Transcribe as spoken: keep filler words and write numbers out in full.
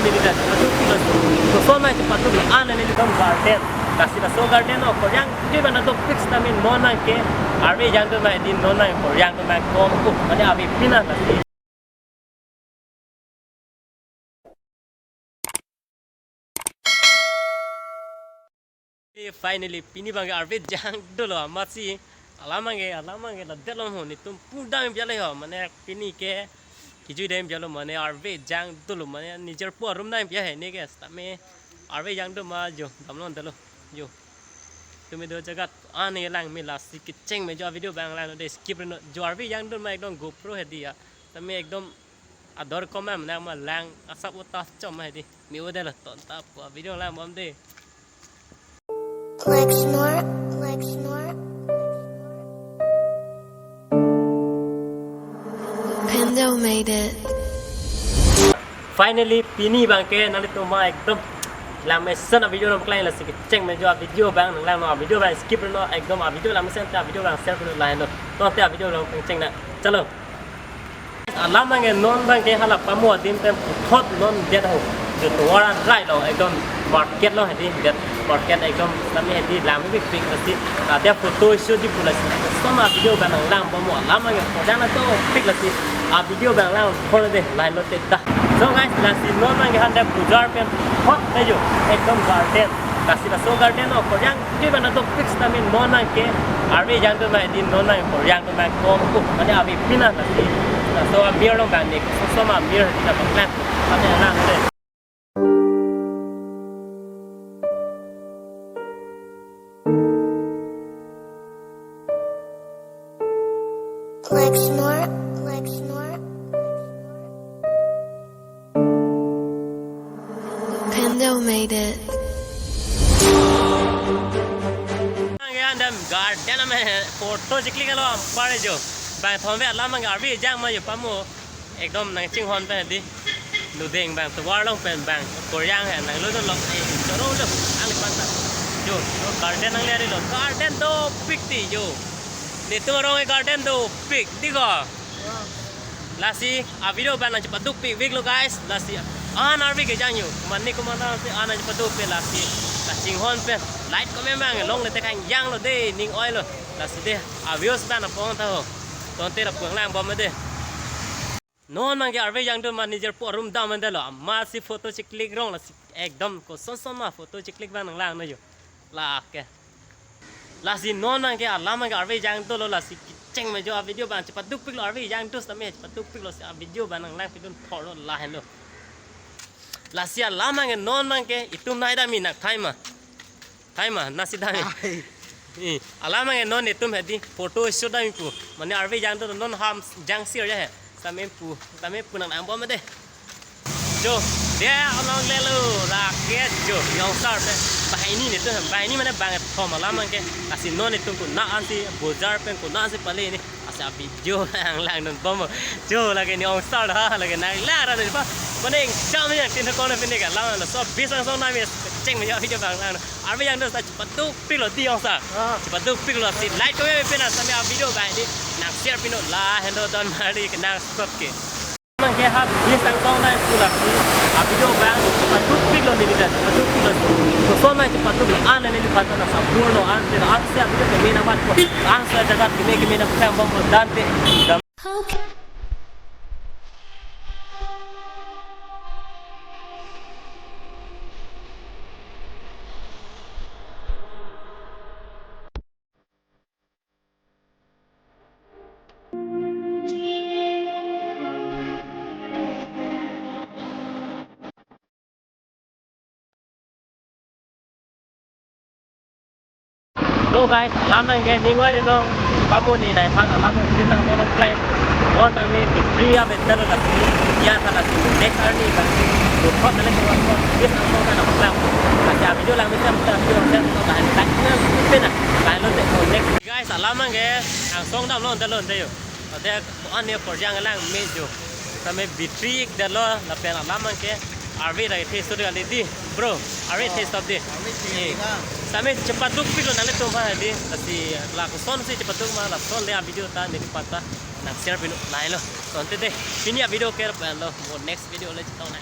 Neli ta chepatu pik laso. Koson ma chepatu pik an neli dam garden. Lasi laso garden o koryang ke bana dopik sitame non nang ke arve jangdun ma hedi non nang koryang ma kom ko. Mane ave pina lasi. Eh, finally, pini abang ke arve jang dolo amatsi. Alam abang ke, alam abang ke, la delo mo, netum pudam biale ho, mane pini ke, kiju dem bialo, mane arve jang dolo, mane nijer po arum dam biahe, ne ke, sitame arve jang do ma jo, damlo delo, jo. Tumi do jagat, ane lang me lasi kecheng me jo video abang lang de skip reno, jo arve jang do ma ekdom GoPro hedi ya, sitame ekdom ador koma mane ma lang asap utas chom hedi, me o delo, ton ta po video lang bom de. Lexnor, Lexnor. Pendo made it. Finally, pini abang ke nanglitum ma ekdom lang mesen a video nang klai lasi kecheng me jo a video abang nang lang no a video abang skip no ekdom a video lang mesen ta video abang share no lain no. To te a video lang cheng na. Chalo. Alam abang ke non abang ke hala pamo adim pen puthot non det ho. Jo tovar an rai lo ekdom market lo hedi det market ekdom sitame hedi lang bik bik lasi. Ate photo shoot di pu lasi. Sama video abang nang lang pamo alam abang ke koryang na dopik lasi. A video abang lang khol de lain lo te ta. So guys, lasi non abang ke han det pujar pen puthot de jo ekdom garden. Lasi laso garden o koryang ke bana dopik sitame non nang ke arve jangdun ma hedi non nang koryang ma kom ko. Mane ave pina lasi. Laso amir along abang ne koson ma amir hedi ta paklang. Mane lang de. Lexnor, Lexnor. Pendo made it. Ang yan dem garden ame photo chiklik lo ampar jo. Bang thombe alam abang arve jang ma jo pamo. Ekdom nang chinghon pen di. Nudeng abang tovar along pen abang koryang he nang lo lo ai choro lo ang le panta. Jo, garden nang le lo garden dopik ti jo. Netum arong garden dopik di ko. Lasi a video abang nang chepaduk pik vik lo guys. Lasi an arve kejang yo. Mane komat si an nang chepaduk pik lasi. La chinghon pen light ko memang long le te kang yang lo de ning oi lo. Lasi de a views abang na pong ta ho. Ton te la pulang lang bom de. Non abang ke arve jangdun ma nijer po arum dam man delo. Amatsi photo chiklik rong lasi ekdom koson son ma photo chiklik abang nang lang no jo. La ke. Lasi non abang ke alam abang ke arve jang dolo lasi kecheng me jo a video abang chepaduk pik lo arve jang do sitame chepaduk pik lo si a video abang nang lang pidun thor lo lahen lo. Lasi alam abang ke non abang ke itum nai dam inak thai ma. Thai ma nasi dam. Ai. I, alam abang ke non itum hedi photo shoot dam pu. Mane arve jang do non ham jang sir ya he. Sitame pu, sitame pu nang nang bom de. Jo, dia along lelo raket jo, yong sar pe. Bahini netum, bahini mane bang thom alam abang ke. Lasi non itum ko na ansi bojar pen ko na ansi pale ni. Asa video lang lang non bom. Jo lagi ni ong sar ha, lagi nang lang ra de pa. Mane jam ni tin ko na pine ka lang lo so bis ang song na mi cheng me ya video abang lang. Arve jang do sa chepaduk pik lo di ong sar. Ah. Chepaduk pik lo si like ko me pina sitame a video abang di. Nang share pin no lahen do don mari ke nang sot ke. Abang ke ha bis ang song na pu lasi. A video abang chepaduk pik lo neli ta chepaduk pik lo. Koson ma chepaduk lo an neli panta na sabur lo an te an si a video ke me na bat ko. An si a jagat ke me ke me na pang bom dan te. Okay. So guys, alam abang ke ning oi dong, pamo ni nai phang alam abang ke tang mono play. Or tang ni free a better la si, ya sa la si, next arni bang si, to thot le ko ko, this ang song na lang. Kasi a video lang bisa kita video lang sa, to tahan tak na pina, tahan lo te ko next. Guys, alam abang ke ang song dam lo, dam lo, dam yo. Ate ko-an ne koryang lang me jo. Sitame battery ik dalo lapen alam abang ke arve ra test to kali di. Bro, arve test of di. Arve test eh. Sitame chepaduk pik lo nanglitum aphan di. Lasi la koson si chepaduk ma lason le a video ta neli panta nang share pin no lain lo. Ton te de. Pini a video ke lo mo next video le chetong na.